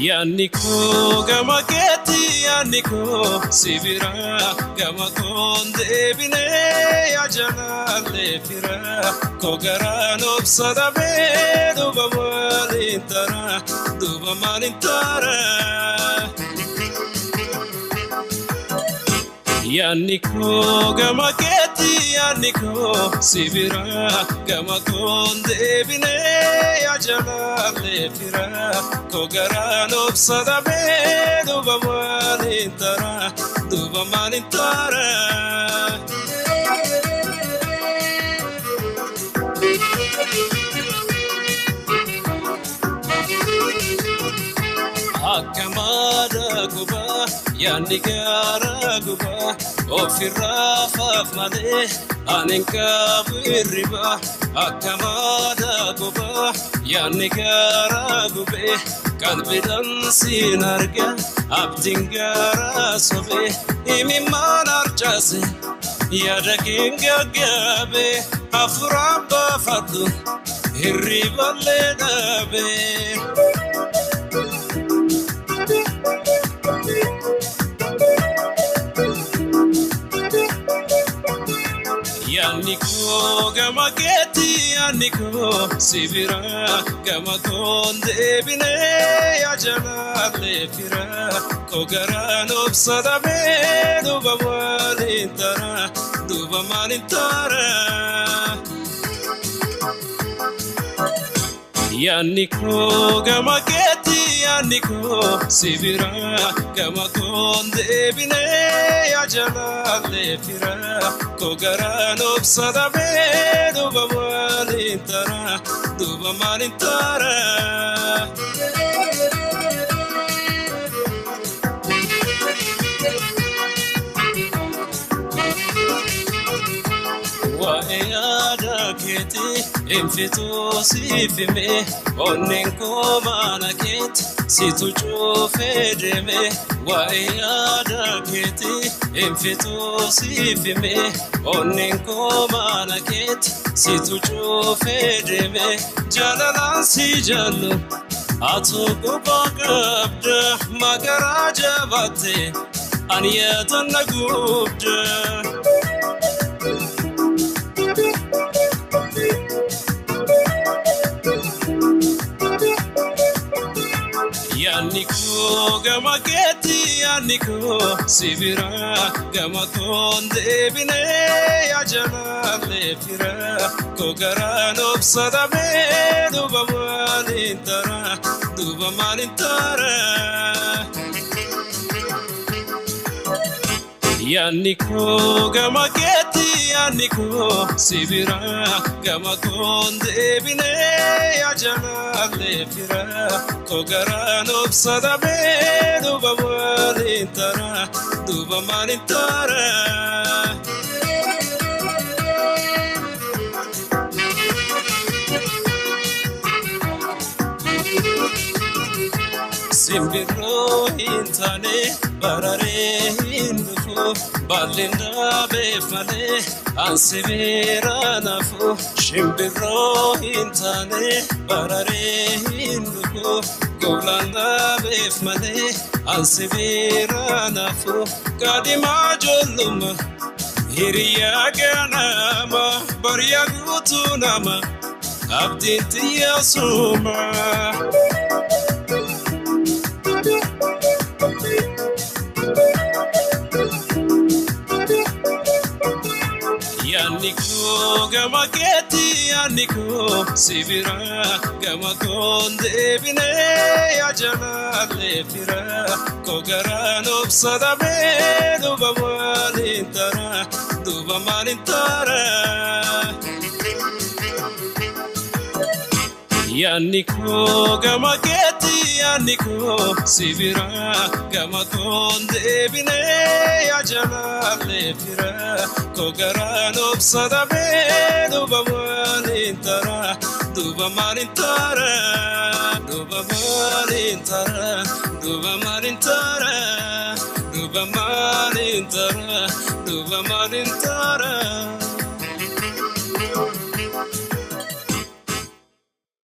Yaanni koo gama keetti, yaanni koo si bira, gama koon deebinee yaa jalaallee fira koo garaan obsa dhabee duuba maaliin tara, duuba maaliin tara. Yaanni koo gama keetti, yaanni koo si bira, gama koon deebinee yaa jalaallee fira koo garaan obsa dhabee duuba maaliin tara, duuba maaliin tara. Akka maada gubaa, yaanni gaara gubaa, ofirraa faaf malee ani hin qabu hirriba. Akka maada gubaa, yaanni gaara gubee, qalbiidhaan siin arga, abdiin gaara sobee, imimmaan harcaase yaada keen gaggaabe, hafuuraan baafadhu hirriballee dhabe. Yaanni koo gama keetti, yaanni koo si bira, gama koon deebinee yaa jalaallee fira koo garaan obsa dhabee duuba maaliin tara, duuba maaliin tara. Yaanni koo gama keetti, yaanni koo si bira, gama koon deebinee yaa jalaallee fira koo garaan obsa dhabee duuba maaliin tara, duuba maaliin tara. Waa'ee yaada keetii hinfituu siif hime, onneen koo mana keetti situ cuufee deeme. Waa'ee yaada keetii hinfituu siif hime, onneen koo mana keetti situ cuufee deeme. Jaalalaan si jaallu atu quba qabda, magaraa jabaatte ani yaada na gubda. Yaanni koo gama keetti, yaanni koo si bira, gama koon deebinee yaa jalaallee fira koo garaan obsa dhabee duuba maaliin tara, duuba maaliin tara. Yaanni koo gama keetti, yaanni koo si bira, gama koon deebinee yaa jalaallee fira koo garaan obsa dhabee duuba maaliin tara, duuba maaliin tara. Simbirroo hin taane bararee hin dhufu, baalleen dhaabeef malee ansi bira nafu. Shimbirroo hin taane bararee hin dhufu, goblaan dhaabeef malee ansi bira nafu. Kaadhimaa ijoollummaa hiriyaa ganama, bariyaa guutuu nama abdiin xiyyaasuma. Yaanni koo gama keetti, yaanni koo si bira, gama koon deebinee yaa jalaallee fira koo garaan obsa dhabee duuba maaliin tara, duuba maaliin tara. Yaanni koo gama keetti, yaanni koo si bira, gama koon deebinee yaa jalaallee fira koo garaan obsa dhabee duuba maaliin tara, duuba maaliin tara, duuba maaliin tara, duuba maaliin tara, duuba maaliin tara, duuba maaliin tara.